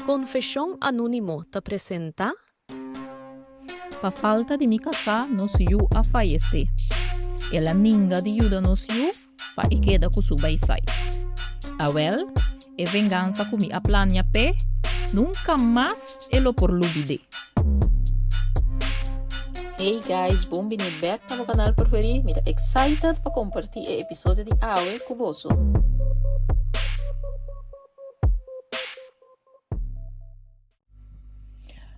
Konfeshon Anónimo ta presentá. Pa falta di mi kasá nos yu a fayesé. El a ninga di yuda nos yu pa e keda ku su baisai. Awèl, e vengansa ku mi a plania p'e, nunka mas e lo por lubid'é. Hey guys, bon bini bek na bo kanal preferí. Mi ta excited pa kompartí e episodio di awe ku boso.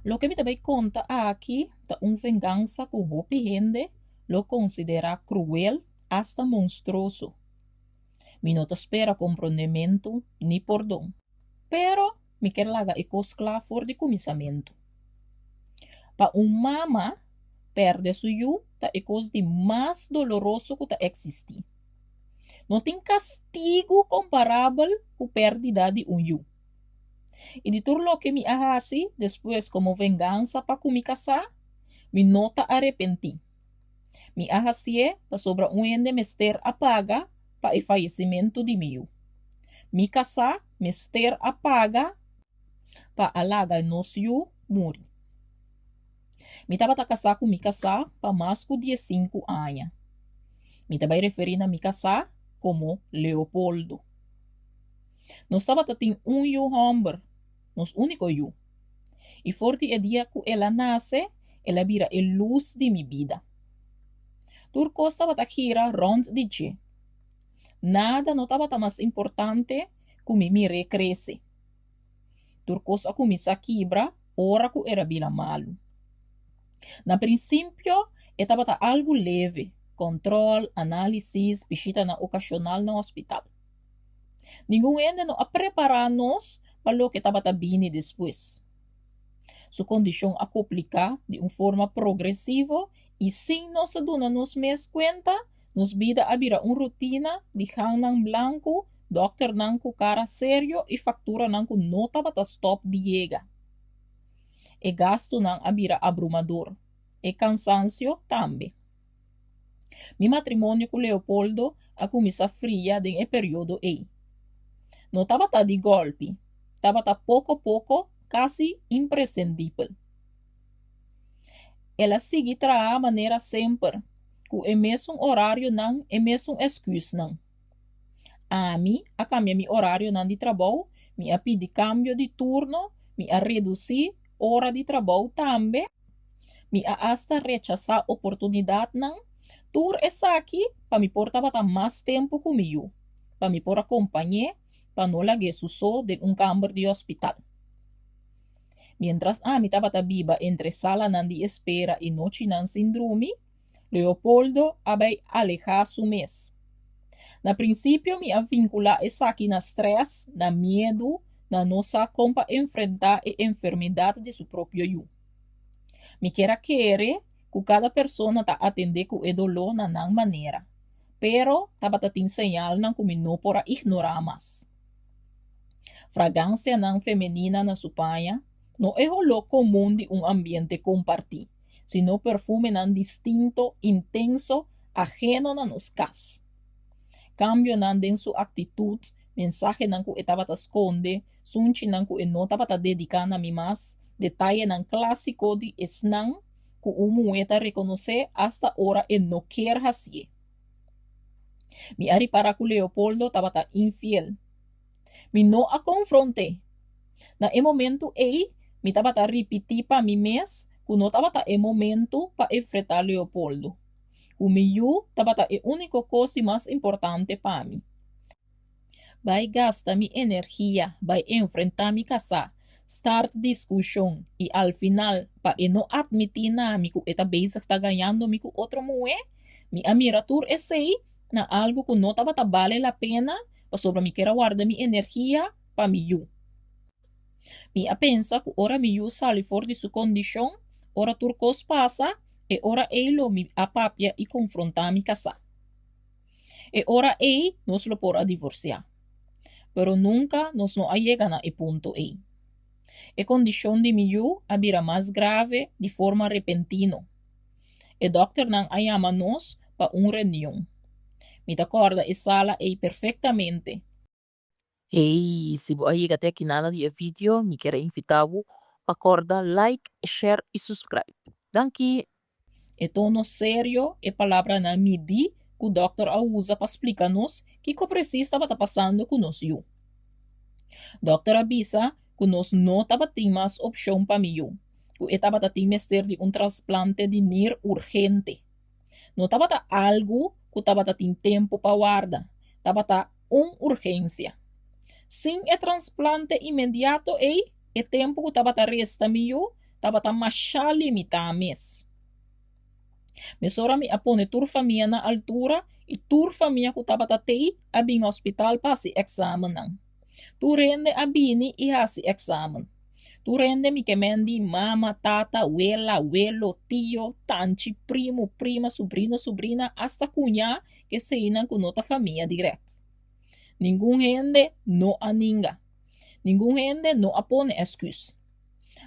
Loke mi ta bai konta aki ta un vengansa ku hopi hende lo konsiderá kruel, asta monstroso. Mi no ta spera komprondementu ni pordon, pero mi ker laga e kos kla for di kuminsamentu. Pa un mama, pèrdè su yu ta e kos di mas doloroso ku ta eksistí. No tin kastigu komparabel ku pèrdida di un yu. I di tur loke mi a hasi despues komo vengansa pa ku mi kasá, mi no ta arepentí. Mi a hasié pasobra un hende mester a paga pa e fayesimentu di mi yu. Mi kasá mester a paga pa a laga nos yu muri. Mi tabata kasá ku mi kasá pa mas ku diesinku aña. Mi ta bai referí na mi kasá komo Leopoldo. Nos tabata tin un yu hòmber, nos úniko yu. I for di e dia ku el a nase, el a bira e lus di mi bida. Tur kos tabata gira rònt di dje. Nada no tabata mas importante ku mi mir'é krese. Tur kos a kuminsá kibra ora ku el a bira malu. Na prinsipio e tabata algu leve, kòntròl, análisis, bishitanan okashonal na hospital. Ningun hende no a prepará nos pa loke tabata bini despues. Su kondishon a kompliká di un forma progresivo i sin nos a duna nos mes kuenta, nos bida a bira un rutina di gannan blanku, dòkternan ku kara serio i fakturanan ku no tabata stòp di yega. E gastunan a bira abrumador, e kansansio tambe. Mi matrimonio ku Leopoldo a kuminsá fria den e periodo ei. No tabata di gòlpi, tabata poko poko, kasi impresendibel. El a sigui traha manera semper, ku e mesun orarionan, e mesun esküsnan. Ami a kambia mi orarionan di trabou, mi a pidi kambio di turno, mi a redusí ora di trabou tambe. Mi a asta rechasá oportunidatnan, tur esaki pa mi por tabata mas tempu ku mi yu, pa mi por a kompañ'é pa no lag'é su so den un kamber di hospital. Miéntras ami tabata biba entre salanan di espera i nochinan sin drumi, Leopoldo a bai alehá su mes. Na prinsipio mi a vinkulá esaki na strès, na miedu, na no sa kon pa enfrentá e enfermedat di su propio yu. Mi kier a kere ku kada persona ta atendé ku e doló na nan manera, pero tabata tin señalnan ku mi no por a ignorá mas. Fragansianan femenina na su paña no e holó komun di un ambiente kompartí. sino perfumenan distinto, intenso, ajeno na nos kas. Kambionan den su aktitut, mensahenan ku e tabata skonde, sunchinan ku e no tabata dediká na mi mas, detayenan klásiko di esnan ku un muhé ta rekonosé asta ora e no kier hasié. Mi a ripará ku Leopoldo tabata infiel. Mi no a konfront'é. Na e momentu ei, mi tabata ripití pa mi mes ku no tabata e momentu pa enfrentá Leopoldo, ku mi yu tabata e úniko kos di mas importante pa mi. Bai gasta mi energia, bai enfrentá mi kasá, start diskushon i al final pa e no atmití na mi ku e ta bezig ta gañando mi ku otro muhé, mi a mira tur esei na algu ku no tabata bale la pena pasobra mi kier a warda mi energia pa mi yu. Mi a pensa ku ora mi yu sali for di su kondishon, ora tur kos pasa, e ora ei lo mi a papia i konfrontá mi kasá. E ora ei nos lo por a divorsiá. Pero nunka nos no a yega na e punto ei. E kondishon di mi yu a bira mas grave di forma repentino. E dòkternan a yama nos pa un reunion. Mi ta kòrda e sala ei perfektamente. Hey, si bo a yega te aki nana di e video, mi kier a invita bo pa corda like, share y subscribe. Danki! E tono serio, e palabranan midí ku dòkter a usa pa splika nos kiko presis tabata pasando ku nos yu. Dòkter a bisa ku nos no tabatin mas opshon pa mi yu, ku e tabata tin mester di un trasplante di nir urgente. No tabata algu ku tabata tin tempu pa warda, tabata un urgensia. Sin e transplante inmediato ei, e tempu ku tabata resta mi yu tabata masha limitá mes. Mesora mi a pone tur famia na altura i tur famia ku tabata tei a bin hospital pa hasi èksamennan. Tur hende a bini i hasi èksamen. Tur hende mi ke men di mama, tata, wela, welo, tio, tanchi, primu, prima, subrino, subrina, asta kuñá ke eseinan ku no ta famia dirèkt. Ningun hende no a ninga. Ningun hende no a pone èsküs.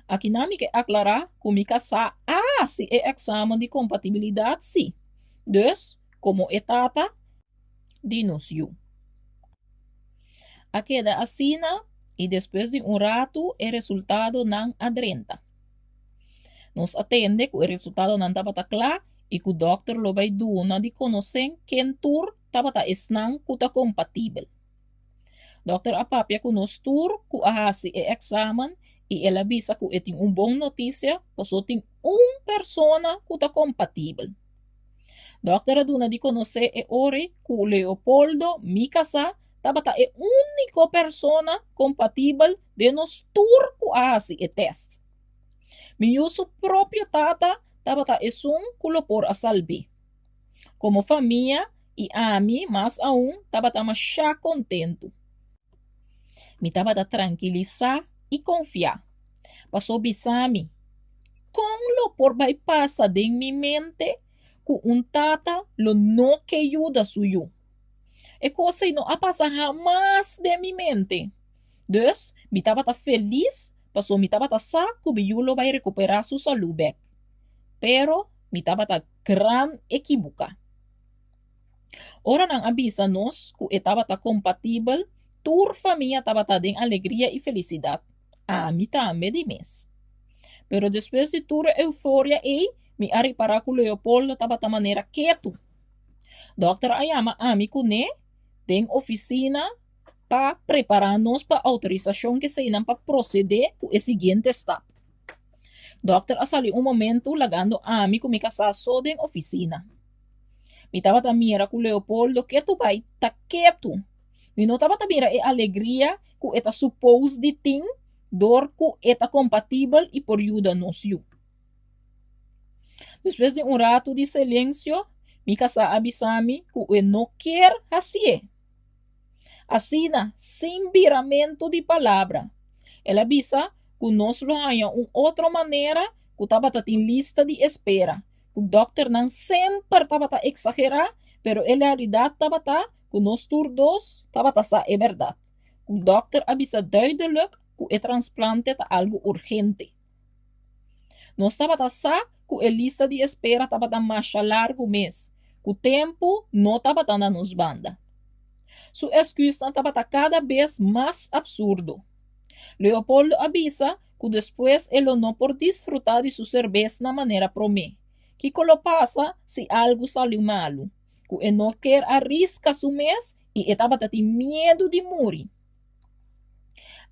Akinan mi ke aklará ku mi kasá a hasi e èksamen di kompatibilidat sí. Dus, komo e tata di nos yu. A keda asina i despues di un ratu e resultadonan a drenta. Nos a tende ku e resultadonan tabata kla i ku dòkter lo bai duna di konosé ken tur tabata esnan ku ta kompatibel. Dòkter a papia ku nos tur ku a hasi e èksamen i el a bisa ku e tin un bon notisia pasobra tin un persona ku ta kompatibel. Dòkter a duna di konosé e ora ku Leopoldo, mi kasá, tabata e úniko persona kompatibel den nos tur ku a hasi e tèst. Mi yu su propio tata tabata esun ku lo por a salb'é. Komo famia i ami mas aun tabata mashá kontentu. Mi tabata trankilisá i konfiá. Pasó bisa mi, Kon lo por bai pasa den mi mente ku un tata lo no ke yuda su yu? E kos ei no a pasa hamas den mi mente. Dus, mi tabata felis pasobra mi tabata sa ku mi yu lo bai rekuperá su salú bèk. Pero, mi tabata gran ekibuká. Ora nan a bisa nos ku e tabata kompatibel, tur famia tabata den alegria i felisidat, ami tambe di mes. Pero despues di tur e euforia ei, mi a ripará ku Leopoldo tabata manera ketu. Dòkter a yama ami kuné den ofisina pa prepará nos pa outorisashon keseinan pa prosedé ku e siguiente stap. Dòkter a sali un momentu lagando ami ku mi kasá so den ofisina. Mi tabata mira ku Leopoldo ketu bai ta ketu. Mi no tabata mira e alegria ku e ta supos di tin dor ku e ta kompatibel i por yuda nos yu. Despues di un ratu di silensio, mi kasá a bisa mi ku e no kier hasié. Asina, sin biramentu di palabra, el a bisa ku nos lo haña un otro manera ku tabata tin lista di espera, ku dòkternan semper tabata eksagerá, pero e realidat tabata ku nos tur dos tabata sa e bèrdat, ku dòkter a bisa duidelik ku e transplante ta algu urgente. Nos tabata sa ku e lista di espera tabata masha largu mes, ku tempu no tabata na nos banda. Su esküsnan tabata kada bes mas apsurdo. Leopoldo a bisa ku despues e lo no por disfrutá di su serbes na manera promé. Kiko lo pasa si algu sali malu? Ku e no ker a riska su mes i e tabata tin miedu di muri.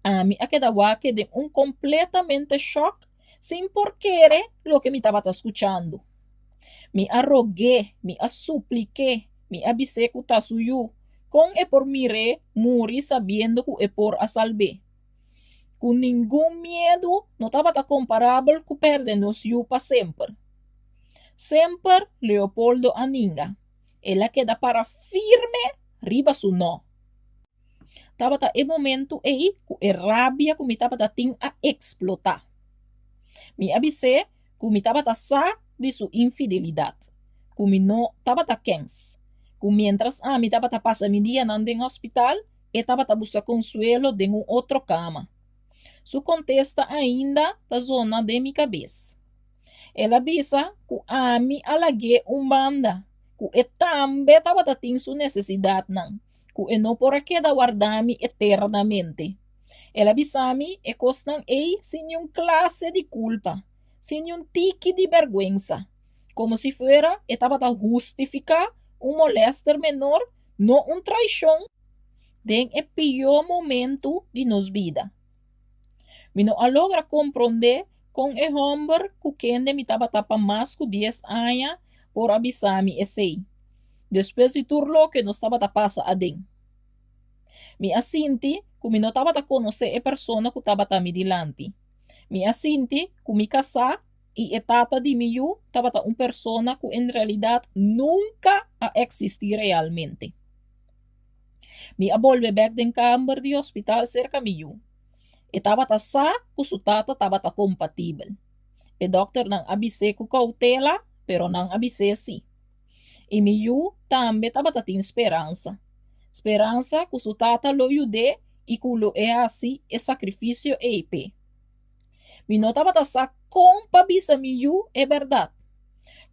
Ami a keda wak den un kompletamente shòk sin por kere loke mi tabata skuchando. Mi a rog'é, mi a suplik'é, mi a bis'é ku ta su yu, kon e por mir'é muri sabiendo ku e por a salb'é? Ku ningun miedu no tabata komparabel ku pèrdè nos yu pa semper. Semper Leopoldo a ninga. El a keda para firme riba su nò. Tabata e momentu ei ku e rabia ku mi tabata tin a eksplotá. Mi a bis'é ku mi tabata sa di su infidelidat, ku mi no tabata kens, ku miéntras ami tabata pasa mi dianan den hospital, e tabata buska konsuelo den un otro kama. Su kontesta ainda ta zona den mi kabes. El a bisa ku ami a lag'é un banda, ku e tambe tabata tin su nesesidatnan, ku e no por a keda warda mi eternamente. El a bisa mi e kosnan ei sin niun klase di kulpa, sin niun tiki di bèrgwensa, komo si fuera e tabata hustifiká un molèster menor, no un traishon, den e pió momentu di nos bida. Mi no a logra komprondé kon e hòmber ku kende mi tabata pa mas ku dies aña por a bisa mi esei, despues di tur loke nos tabata pasa aden. Mi a sinti ku mi no tabata konosé e persona ku tabata mi dilanti. Mi a sinti ku mi kasá i e tata di mi yu tabata un persona ku en realidat nunka a eksistí realmente. Mi a bolbe bèk den kamber di hospital serka mi yu. E tabata sa ku su tata tabata kompatibel. E dòkternan a bis'é ku koutela, pero nan a bis'é sí. I mi yu tambe tabata tin speransa. Speransa ku su tata lo yud'é i ku lo e hasi e sakrifisio ei p'e. Mi no tabata sa kon pa bisa mi yu e bèrdat,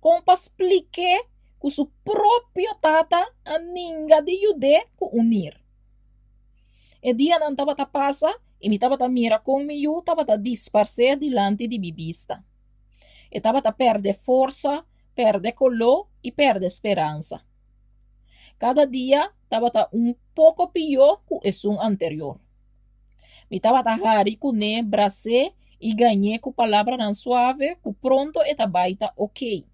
kon pa splik'é ku su propio tata a ninga di yud'é ku un nir. E dianan tabata pasa i mi tabata mira kon mi yu tabata disparsé dilanti di mi bista. E tabata pèrdè forsa, pèrdè koló i pèrdè speransa. Kada dia tabata un poko pió ku esun anterior. Mi tabata hari kuné, bras'é i gañ'é ku palabranan suave ku pronto e ta bai ta okey.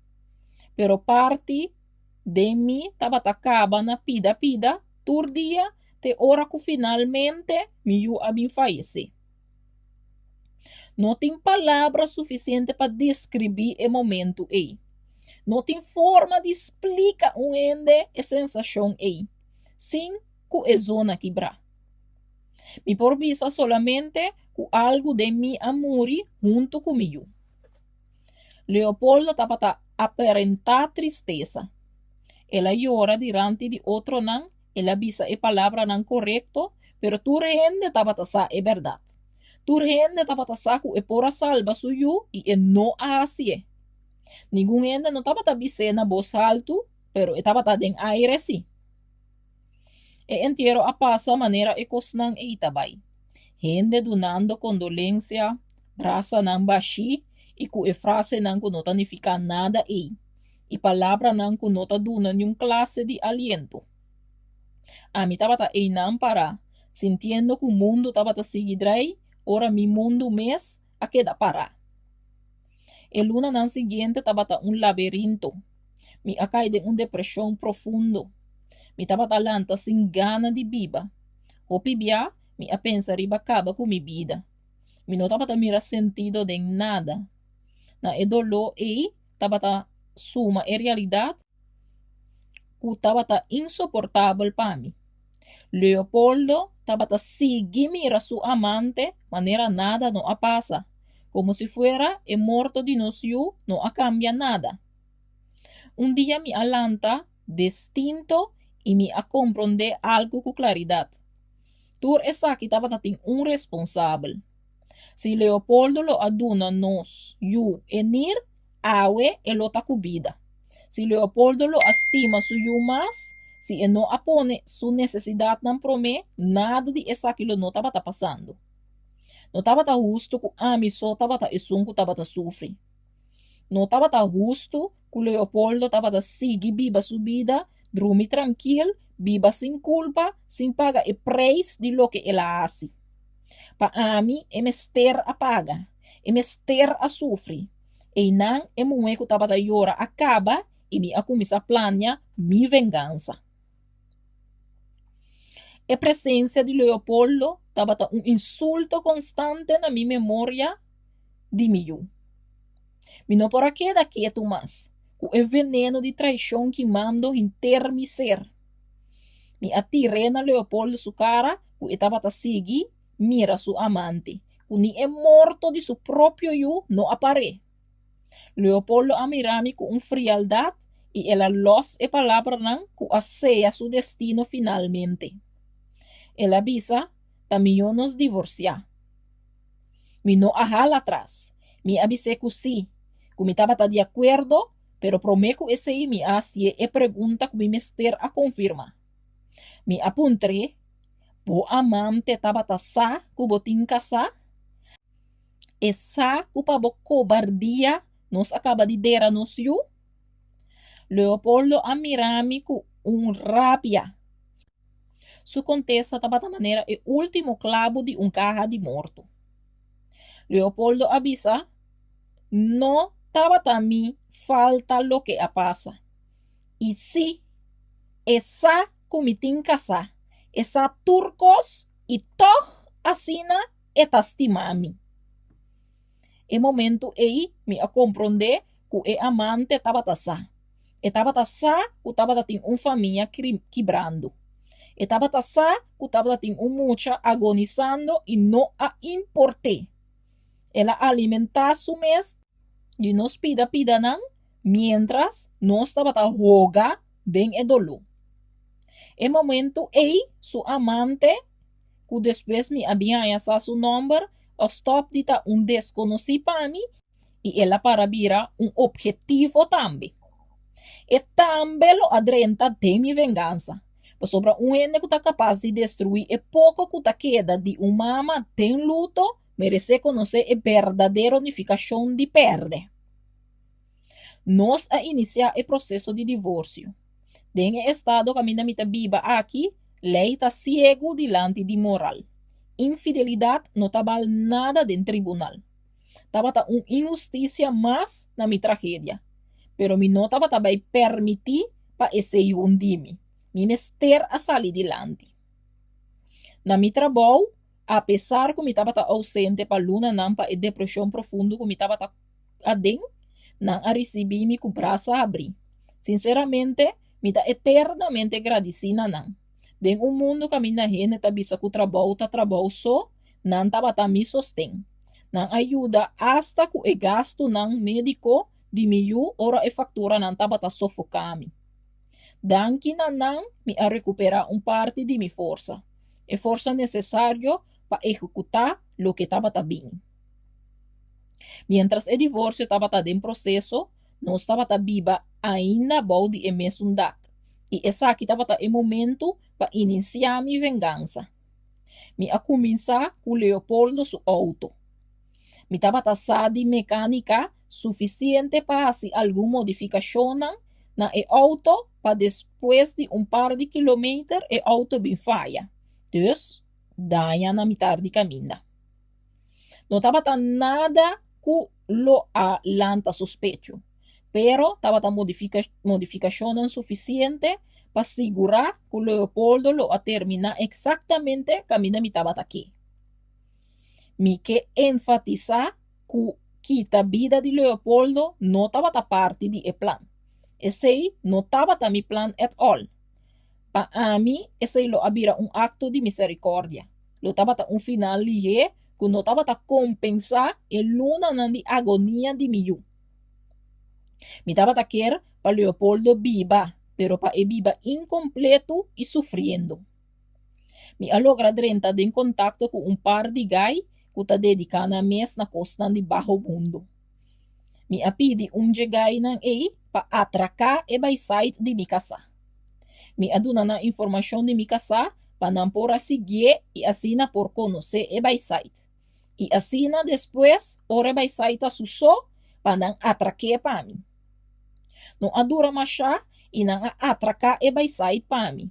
Pero parti den mi tabata kaba na pida pida tur dia te ora ku finalmente mi yu a bin fayesé. No tin palabra sufisiente pa deskribí e momentu ei. No tin forma di splika un hende e sensashon ei sin ku e zona kibrá. Mi por bisa solamente ku algu den mi a muri huntu ku mi yu. Leopoldo tabata aparentá tristesa. El a yora dilanti di otronan, el a bisa e palabranan korekto, pero tur hende tabata sa e bèrdat. Tur hende tabata sa ku e por a salba su yu i e no a hasié. Ningun hende no tabata bis'é na bos haltu, pero e tabata den aire sí. E entiero a pasa manera e kosnan ei ta bai. Hende dunando kondolensia, brasanan bashí i ku e frasenan ku no ta nifiká nada ei, i palabranan ku no ta duna niun klase di aliento. Ami tabata einan pará, sintiendo ku mundu tabata sigui drai ora mi mundu mes a keda pará. E lunanan siguiente tabata un laberinto. Mi a kai den un depreshon profundo. Mi tabata lanta sin gana di biba. Hopi bia mi a pensa riba kaba ku mi bida. Mi no tabata mira sentido den nada. Na e doló ei tabata suma e realidat ku tabata insoportabel pa mi. Leopoldo tabata sigui mira su amante manera nada no a pasa, komo si fuera e morto di nos yu no a kambia nada. Un dia mi a lanta distinto i mi a komprondé algu ku klaridat. Tur esaki tabata tin un responsabel. Si Leopoldo lo a duna nos yu e nir, awe e lo ta ku bida. Si Leopoldo lo a stima su yu mas, si e no a pone su nesesidatnan promé, nada di esaki lo no tabata pasando. No tabata hustu ku ami so tabata esun ku tabata sufri. No tabata hustu ku Leopoldo tabata sigui biba su bida, drumi trankil, biba sin kulpa, sin paga e preis di loke el a hasi. Pa ami e mester a paga, e mester a sufri. Einan e muhé ku tabata yora a kaba i mi a kuminsá plania mi vengansa. E presensia di Leopoldo tabata un insulto konstante na mi memoria di mi yu. Mi no por a keda ketu mas, ku e veneno di traishon kimando henter mi ser. Mi a tir'é na Leopoldo su kara ku e tabata sigui mira su amante, ku ni e morto di su propio yu no a par'é. Leopoldo a mira mi ku un frialdat i el a lòs e palabranan ku a seya su destino finalmente. El a bisa, Ta mihó nos divorsiá. Mi no a hala atras. Mi a bis'é ku sí, ku mi tabata di akuerdo, pero promé ku esei mi a hasié e pregunta ku mi mester a konfirmá. Mi a puntr'é, Bo amante tabata sa ku bo tin kasá? E sa ku pa bo kobardia nos a kaba di dera nos yu? Leopoldo a mira mi ku un rabia. Su kontesta tabata manera e último klabu di un kaha di morto. Leopoldo a bisa, No tabata mi falta loke a pasa. I sí, e sa ku mi tin kasá, e sa tur kos i tòg asina e ta stima mi. E momentu ei mi a komprondé ku e amante tabata sa. E tabata sa ku tabata tin un famia kibrando. E tabata sa ku tabata tin un mucha agonisando i no a import'é. El a alimentá su mes di nos pida pidanan miéntras nos tabata hoga den e doló. E momentu ei su amante, ku despues mi a bin haña sa su nòmber, a stòp di ta un deskonosí pa mi i el a para bira un ophetivo tambe. E tambe lo a drenta den mi vengansa, pasobra un hende ku ta kapas di destruí e poko ku ta keda di un mama den luto meresé konosé e berdadero nifikashon di pèrdè. Nos a inisiá e proseso di divorsio. Den e estado kaminda mi ta biba aki, lei ta siegu dilanti di moral. Infidelidat no ta bal nada den tribunal. Tabata un inhustisia mas na mi tragedia, pero mi no tabata bai permití pa esei hundi mi. Mi mester a sali dilanti. Na mi trabou, apesar ku mi tabata ousente pa lunanan pa e depreshon profundo ku mi tabata aden, nan a risibí mi ku brasa habrí. Sinseramente, mi ta eternamente gradisí na nan. Den un mundu kaminda hende ta bisa ku trabou ta trabou so, nan tabata mi sosten. Nan a yuda asta ku e gastunan médiko di mi yu ora e fakturanan tabata sofoká mi. Danki na nan mi a rekuperá un parti di mi forsa, e forsa nesesario pa ehekutá loke tabata bini. Miéntras e divorsio tabata den proseso, nos tabata biba ainda bou di e mesun dak, i esaki tabata e momentu pa inisiá mi vengansa. Mi a kuminsá ku Leopoldo su outo. Mi tabata sa di mekánika sufisiente pa hasi algun modifikashonnan na e outo pa despues di un par di kilometer e outo bin faya, dus daña na mitar di kaminda. No tabata nada ku lo a lanta sospecho, pero tabata modifikashonnan sufisiente pa sigurá ku Leopoldo lo a terminá eksaktamente kaminda mi tabata ke. Mi ke enfatisá ku kita bida di Leopoldo no tabata parti di e plan. Esei no tabata mi plan at all. Pa ami, esei lo a bira un akto di miserikòrdia. Lo tabata un final lihé ku no tabata kompensá e lunanan di agonia di mi yu. Mi tabata kier pa Leopoldo biba, pero pa e biba inkompletu i sufriendo. Mi a logra drenta den kontakto ku un par di gai ku ta dediká nan mes na kosnan di baho mundu. Mi a pidi un dje gainan ei pa atraká e baisait di mi kasá. Mi a duna nan informashon di mi kasá pa nan por a siguié i asina por konosé e baisait. I asina despues ora e baisait ta su so pa nan atrak'é pa mi. No a dura mashá i nan a atraká e baisait pa mi.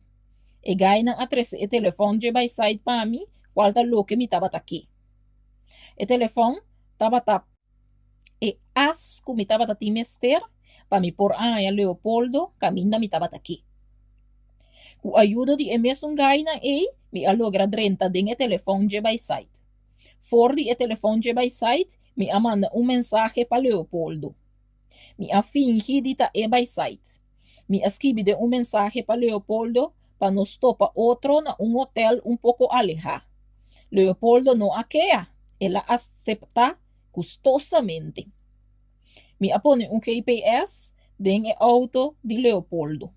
E gainan a trese e telefòn dje baisait pa mi kual ta loke mi tabata ke. E telefòn tabata e as ku mi tabata tin mester pa mi por a haña Leopoldo kaminda mi tabata ke. Ku ayudo di e mesun gainan ei mi a logra drenta den e telefòn dje baisait. For di e telefòn dje baisait mi a manda un mensahe pa Leopoldo. Mi a fingi di ta e baisait. Mi a skibi den un mensahe pa Leopoldo pa nos topa otro na un hotel un poko alehá. Leopoldo no a kea, el a aseptá gustosamente. Mi a pone un GPS den e outo di Leopoldo.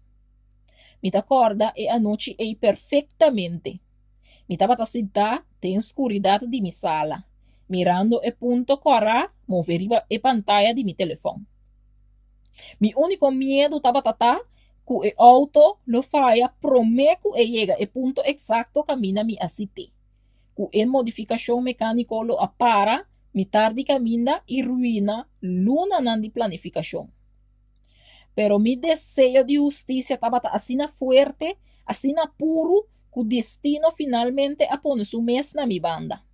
Mi ta kòrda e anochi ei perfektamente. Mi tabata sintá den skuridat di mi sala, mirando e punto kòrá move riba e pantaya di mi telefòn. Mi úniko miedu tabata ta. ku e outo lo faya promé ku e yega e punto eksakto kaminda mi a sit'é, ku e modifikashon mekániko lo a para mitar di kaminda i ruina lunanan di planifikashon. Pero mi deseo di hustisia tabata asina fuerte, asina puru, ku destino finalmente a pone su mes na mi banda.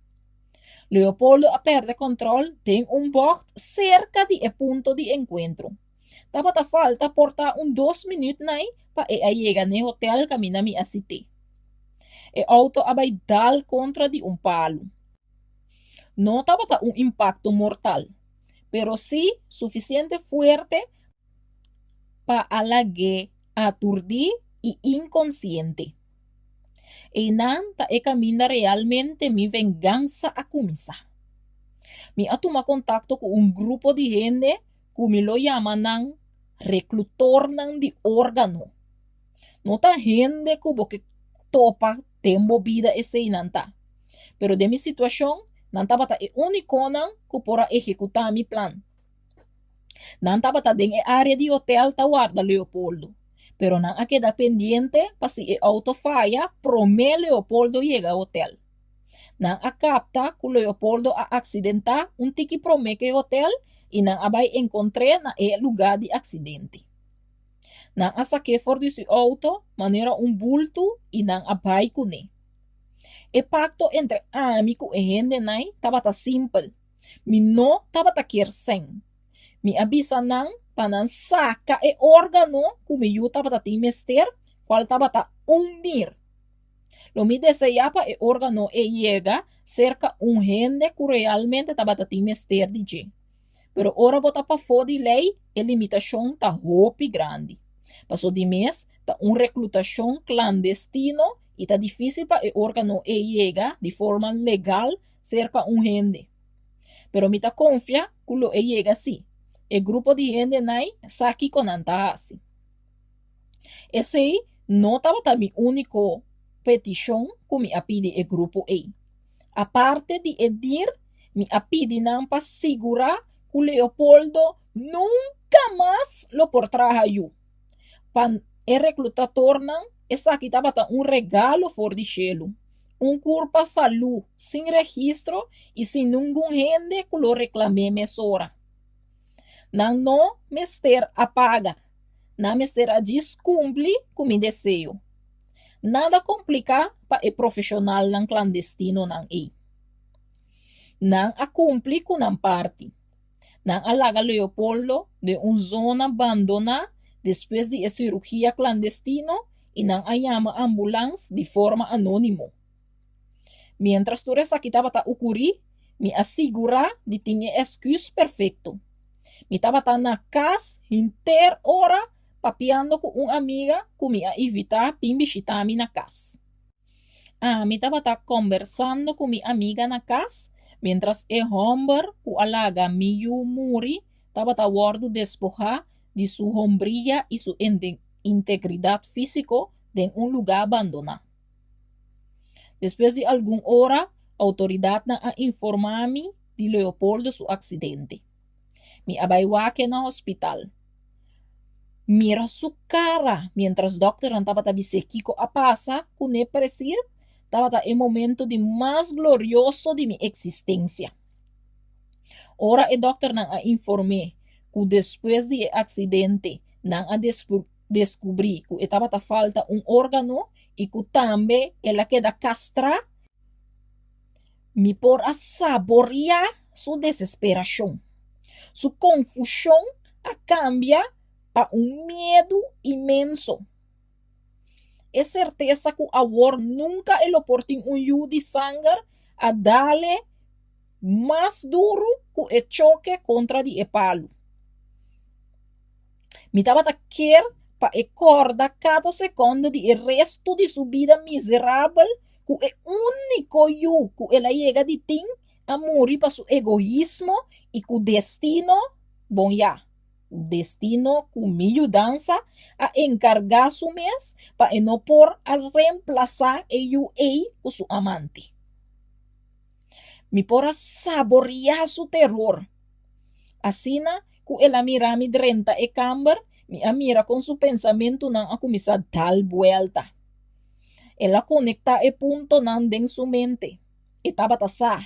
Leopoldo a pèrdè kòntròl den un bògt serka di e punto di enkuentro. Tabata falta por ta un dos minüt nai pa e a yega n'e hotèl kaminda mi a sit'é. E outo a bai dal kontra di un palu. No tabata un impakto mortal, pero sí sufisiente fuerte pa a lag'é aturdí i inkonsiente. Einan ta e kaminda realmente mi vengansa a kuminsá. Mi a tuma kontakto ku un grupo di hende ku mi lo yama nan reklutornan di órgano. No ta hende ku bo ke topa den bo bida eseinan ta. Pero den mi situashon nan tabata e únikonan ku por a ehekutá mi plan. Nan tabata den e área di hotel ta warda Leopoldo, pero nan a keda pendiente pa si e outo faya promé Leopoldo yega hotel. Nan a kapta ku Leopoldo a aksidentá un tiki promé ku e hotel i nan a bai enkontr'é na e lugá di aksidente. Nan a sak'é for di su outo manera un bultu i nan a bai kuné. E pakto entre ami ku e hendenan tabata simpel. Mi no tabata kier sèn. Mi a bisa nan pa nan saka e órgano ku mi yu tabata tin mester, kual tabata un nir. Lo mi deseá pa e órgano ei yega serka un hende ku realmente tabata tin mester di dje. Pero ora bo ta pafó di lei, e limitashon ta hopi grandi. Paso di mes ta un reklutashon klandestino i ta difísil pa e órgano ei yega di forma legal serka un hende. Pero mi ta konfia ku lo e yega sí. E grupo di hendenai sa kiko nan ta hasi. Esei no tabata mi úniko petishon ku mi a pidi e grupo ei. Aparte di e dir, mi a pidi nan pa sigurá ku Leopoldo nunka mas lo por traha yu. Pa e reklutatornan esaki tabata un regalo for di shelu. Un kurpa salú, sin registro i sin ningun hende ku lo reklam'é mesora. Nan no mester a paga, nan mester a djis kumpli ku mi deseo. Nada kompliká pa e profeshonalnan klandestinonan ei. Nan a kumpli ku nan parti. Nan a laga Leopoldo den un zona bandoná despues di e sirugia klandestino i nan a yama ambulans di forma anónimo. Miéntras tur esaki tabata okurí, mi a sigurá di tin e esküs perfekto. Mi tabata na kas henter ora papiando ku un amiga ku mi a invitá bin bishitá mi na kas. Ami tabata kombersando ku mi amiga na kas miéntras e hòmber ku a laga mi yu muri tabata wòrdu despohá di su hombria i su integridat físiko den un lugá bandoná. Despues di algun ora, outoridatnan a informá mi di Leopoldo su aksidente. Mi a bai wak e na hospital. Mira su cara mientras dokternan tabata bis'é kiko a pasa kuné precies tabata e momento di mas glorioso di mi existencia. Ora e dokternan a inform'é ku despues di e accidente nan a descubrí ku e tabata falta un organo i ku tambe el a keda castrá, Mi por a saboreá su desesperashon. Su konfushon a kambia pa un miedu inmenso. E sertesa ku awor nunka e lo por tin un yu di sanger a dale mas duru ku e choke kontra di e palu. Mi tabata kier pa e kòrda kada sekònde di e restu di su bida miserabel ku e úniko yu ku el a yega di tin a muri pa su egoismo i ku destino, bon ya, destino ku mi yudansa a enkargá su mes pa e no por a remplasá e yu ei ku su amante. Mi por a saboriá su teror. Asina ku el a mira mi drenta e kamber, Mi a mira kon su pensamentunan a kuminsá dal buèlta. El a konektá e puntonan den su mente. E tabata sa.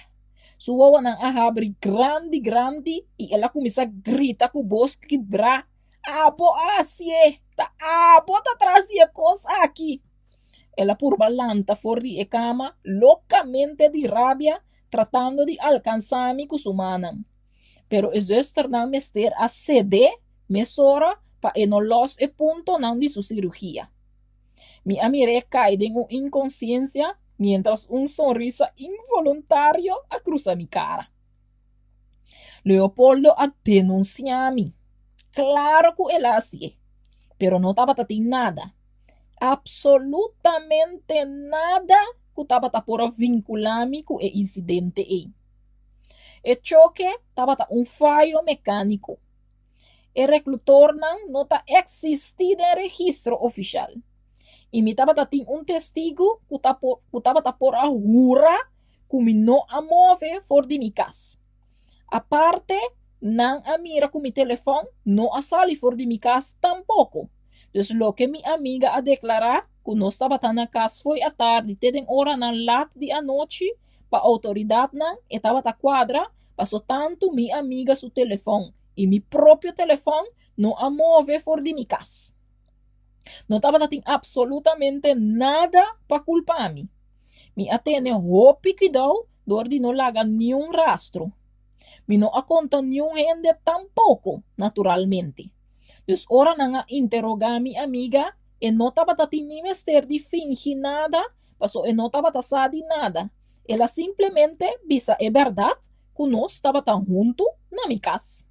Su wowonan a habri grandi grandi i el a kuminsá grita ku bos kibrá, Abo a hasié! Ta abo ta tras di e kos aki! El a purba lanta for di e kama lokamente di rabia, tratando di alkansá mi ku su mannan. Pero e zusternan mester a sed'é mesora pa e no lòs e puntonan di su sirugia. Mi a mir'é kai den un inkonsiensia miéntras un sonrisa involuntario a krusa mi kara. Leopoldo a denunsiá mi. Klaro ku el a hasié, pero no tabata tin nada, absolutamente nada ku tabata por a vinkulá mi ku e insidente ei. E choke tabata un fayo mekániko. E reklutornan no ta eksistí den registro ofishal. I mi tabata tin un testigu ku ta por ku tabata por a hura ku mi no a move for di mi kas. Aparte, nan a mira ku mi telefòn no a sali for di mi kas tampoko. Dus loke mi amiga a deklará ku nos tabata na kas fo'i atardi te den oranan lat di anochi, pa outoridatnan e tabata kuadra paso tantu mi amiga su telefòn i mi propio telefòn no a move for di mi kas. No tabata tin absolutamente nada pa kulpa mi. Mi a tene hopi kuidou dor di no laga niun rastro. Mi no a konta niun hende tampoko, naturalmente. Dus ora nan a interogá mi amiga, e no tabata tin ni mester di fingi nada paso e no tabata sa di nada. El a simplemente bisa e bèrdat ku nos tabata huntu na mi kas.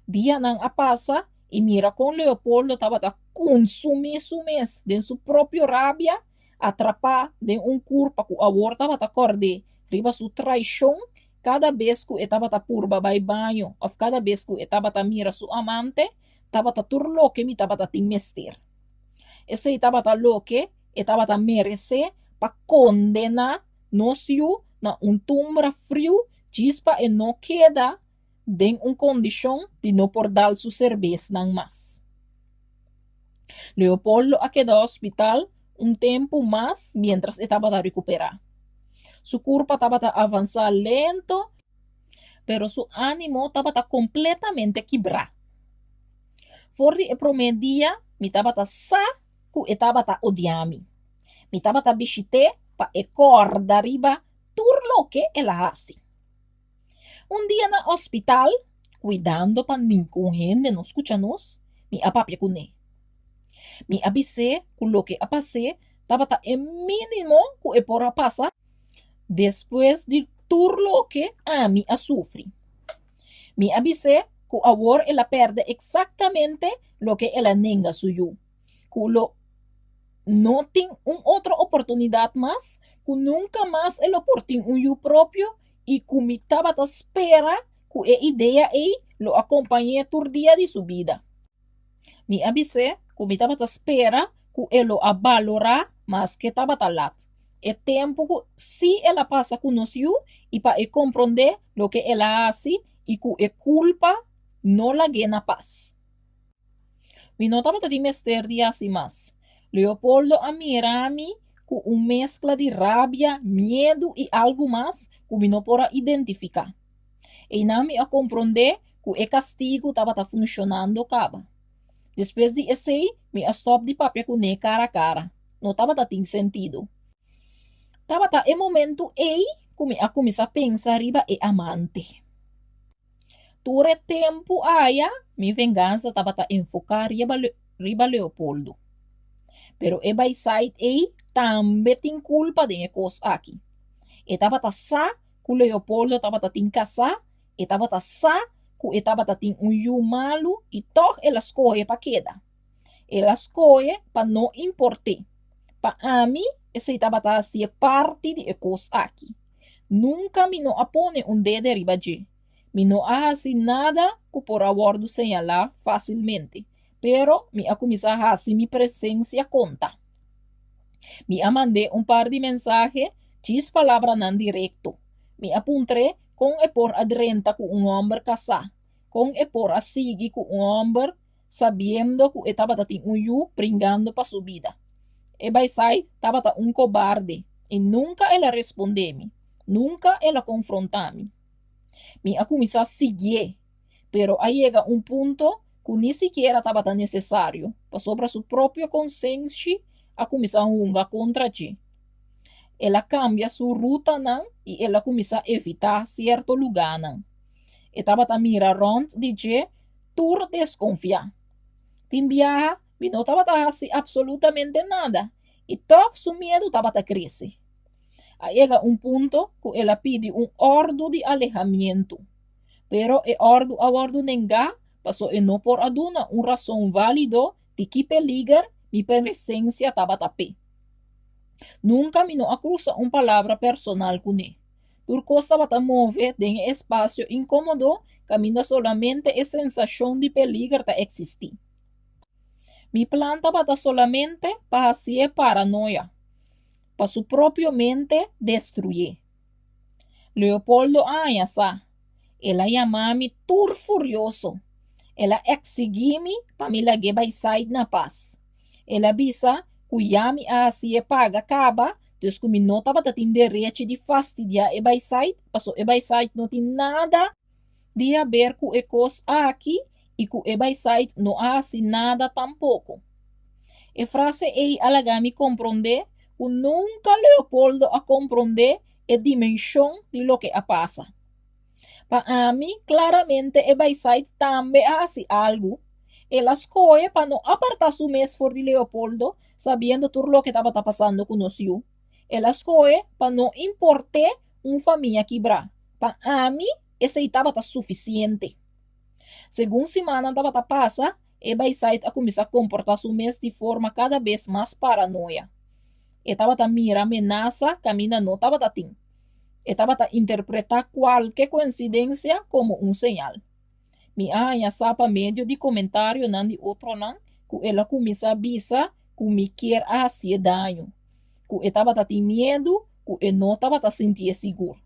Dianan a pasa i mira kon Leopoldo tabata kunsumí su mes den su propio rabia, atrapá den un kurpa ku awor tabata kòrd'é riba su traishon kada bes ku e tabata purba bai baño òf kada bes ku e tabata mira su amante, tabata tur loke mi tabata tin mester. Esei tabata loke e tabata meresé pa kondená nos yu na un tumbra friu djis pa e no keda den un kondishon di no por dal su serbesnan mas. Leopoldo a keda hospital un tempu mas miéntras e tabata rekuperá. Su kurpa tabata avansá lento, pero su ánimo tabata kompletamente kibrá. For di e promé dia mi tabata sa ku e tabata odia mi. Mi tabata bishit'é pa e kòrda riba tur loke el a hasi. Un dia na hospital, kuidando pa ningun hende no skucha nos, mi a papia kuné. Mi a bis'é ku loke a pas'é tabata e mínimo ku e por a pasa despues di tur loke ami a sufri. Mi a bis'é ku awor el a pèrdè eksaktamente loke el a nenga su yu, ku lo no tin un otro oportunidat mas, ku nunka mas e lo por tin un yu propio i ku mi tabata spera ku e idea ei lo a kompañ'é tur dia di su bida. Mi a bis'é ku mi tabata spera ku e lo a balorá maske tabata lat e tempu ku sí el a pasa ku nos yu i pa e komprondé loke el a hasi i ku e kulpa no lag'é na pas. Mi no tabata tin mester di hasi mas. Leopoldo a mira mi ku un meskla di rabia, miedu i algu mas ku mi no por a identifiká. Einan mi a komprondé ku e kastigu tabata funshonando kaba. Despues di esei mi a stòp di papia kuné kara kara. No tabata tin sentido. Tabata e momentu ei ku mi a kuminsá pensa riba e amante. Tur e tempu aya mi vengansa tabata enfoká riba Leopoldo. Pero e baisait ei tambe tin kulpa den e kos aki. E tabata sa ku Leopoldo tabata tin kasá, e tabata sa ku e tabata tin un yu malu i tòg el a skohe pa keda. El a skohe pa no import'é. Pa ami esei tabata hasié parti di e kos aki. Nunka mi no a pone un dede riba dje. Mi no a hasi nada ku por a wòrdu señalá fásilmente, pero mi a kuminsá hasi mi presensia konta. Mi a mand'é un par di mensahe djis palabranan direkto. Mi a puntr'é kon e por a drenta ku un hòmber kasá, kon e por a sigui ku un hòmber. sabiendo ku e tabata tin un yu bringando pa su bida. E baisait tabata un kobarde i nunka el a respondé mi, nunka el a konfrontá mi. Mi a kuminsá siguié, pero a yega un punto ku ni sikiera tabata nesesario, pasobra su propio konsenshi a kuminsá hunga kontra dje. El a kambia su rutanan i el a kuminsá evitá sierto lugánan. E tabata mira rònt di dje tur deskonfiá. Tin biaha mi no tabata hasi apsolutamente nada i tòg su miedu tabata krese. A yega un punto ku el a pidi un òrdu di alehamientu, pero e òrdu a wòrdu nengá paso e no por a duna un rason válido di ki peliger mi presensia tabata p'e. Nunka mi no a krusa un palabra personal kuné. Tur kos tabata move den e espasio inkómodo kaminda solamente e sensashon di peliger ta eksistí. Mi plan tabata solamente pa hasié paranoia, pa su propio mente destruyé. Leopoldo a haña sa. El a yama mi tur furioso. El a eksigí mi pa mi lag'é bai sait na pas. El a bisa ku ya mi a hasié paga kaba, dus ku mi no tabata tin derechi di fastidiá e bai sait, paso e bai sait no tin nada di haber ku e kos aki i ku e bai sait no a hasi nada tampoko. E frase ei a laga mi komprondé ku nunka Leopoldo a komprondé e dimenshon di loke a pasa. Pa ami, klaramente e baisait tambe a hasi algu. El a skohe pa no apartá su mes for di Leopoldo, sabiendo tur loke tabata pasando ku nos yu. El a skohe pa no import'é un famia kibrá. Pa ami, esei tabata sufisiente. Segun simannan tabata pasa, e baisait a kuminsá komportá su mes di forma kada bes mas paranoia. E tabata mira menasa kaminda no tabata tin. E tabata interpretá kualke koinsidensia komo un señal. Mi a haña sa pa medio di komentarionan di otronan ku el a kuminsá bisa ku mi kier a hasié daño, ku e tabata tin miedu ku e no tabata sintié sigur.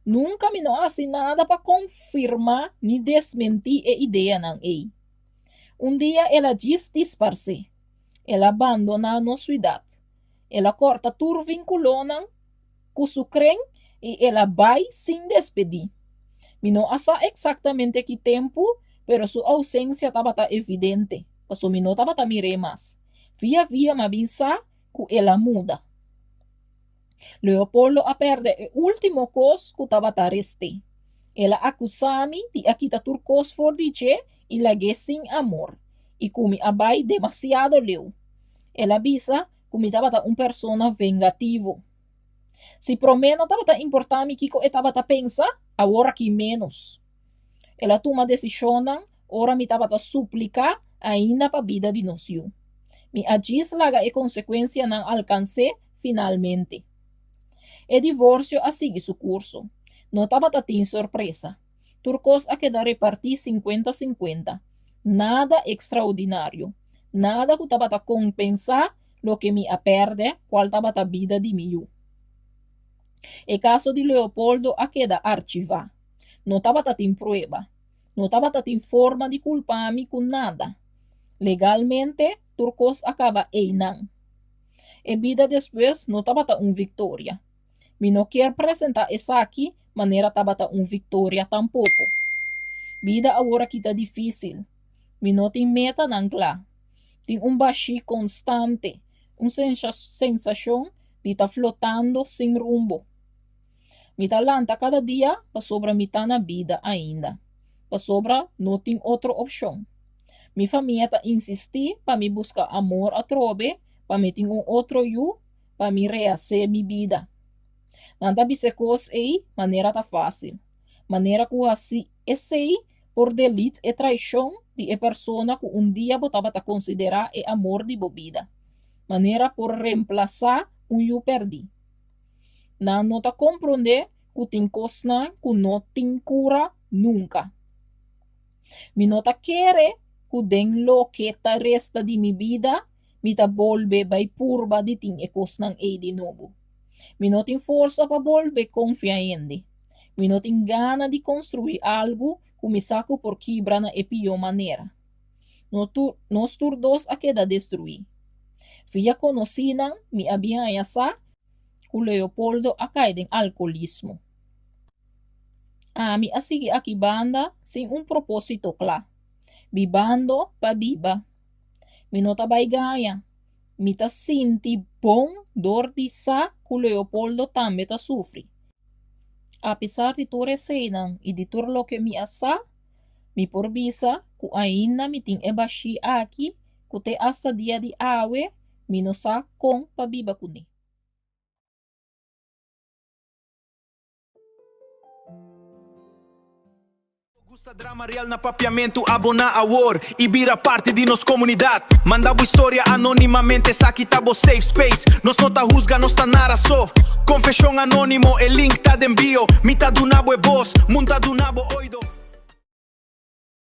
Nunka mi no a hasi nada pa konfirmá ni desmentí e ideanan ei. Un dia el a djis disparsé. El a bandoná nos suidat. El a kòrta tur vinkulonan ku su kren i el a bai sin despedí. Mi no a sa eksaktamente ki tempu, pero su ousensia tabata evidente, pasobra mi no tabata mir'é mas. Via via m'a bin sa ku el a muda. Leopoldo a pèrdè e último kos ku tabata rest'é. El a akusá mi di a kita tur kos for di dje i lag'é sin amor, i ku mi a bai demasiado leu. El a bisa ku mi tabata un persona vengativo. Si promé no tabata importá mi kiko e tabata pensa, awor aki ménos. El a tuma desishonnan ora mi tabata supliká ainda pa bida di nos yu. Mi a djis laga e konsekuensianan alkans'é finalmente. E divorsio a sigui su kurso. No tabata tin sorpresa. Tur kos a keda repartí sinkuenta sinkuenta. Nada ekstraordinario. Nada ku tabata kompensá loke mi a pèrdè, kual tabata bida di mi yu. E kaso di Leopoldo a keda archivá. No tabata tin prueba. No tabata tin forma di kulpa mi ku nada. Legalmente, tur kos a kaba einan. E bida despues no tabata un viktoria. Mi no kier presentá esaki manera tabata un viktoria tampoko. Bida awor aki ta difísil. Mi no tin metanan kla. Tin un bashí konstante, un sensashon di ta flotando sin rumbo. Mi ta lanta kada dia pasobra mi ta na bida ainda, pasobra no tin otro opshon. Mi famia ta insistí pa mi buska amor atrobe, pa mi tin un otro yu, pa mi rehasé mi bida. Nan ta bisa e kos ei manera ta fásil, manera ku hasi esei por delete e traishon di e persona ku un dia bo tabata konsiderá e amor di bo bida, manera por remplasá un yu pèrdí. Nan no ta komprondé ku tin kosnan ku no tin kura nunka. Mi no ta kere ku den loke ta resta di mi bida mi ta bolbe bai purba di tin e kosnan ei di nobo. Mi no tin forsa pa bolbe konfia hende. Mi no tin gana di konstruí algu ku mi sa ku por kibra na e pió manera. Nos tur dos a keda destruí. Via konosínan mi a bin haña sa ku Leopoldo a kai den alkolismo. Ami a sigui aki banda sin un propósito kla, bibando pa biba. Mi no ta bai gaña, mi ta sinti bon dor di sa ku Leopoldo tambe ta sufri. Apesar di tur eseinan i di tur loke mi a sa, mi por bisa ku ainda mi tin e bashí aki ku te asta dia di awe mi no sa kon pa biba kuné. Gusta drama real na Papiamentu? Aboná awor i bira parti di nos komunidat. Manda bo historia anónimamente, esaki ta bo safe space. Nos no ta husga, nos ta nara so. Konfeshon anónimo, e link ta den bio. Mi ta duna bo e bos, mundu ta duna bo oido.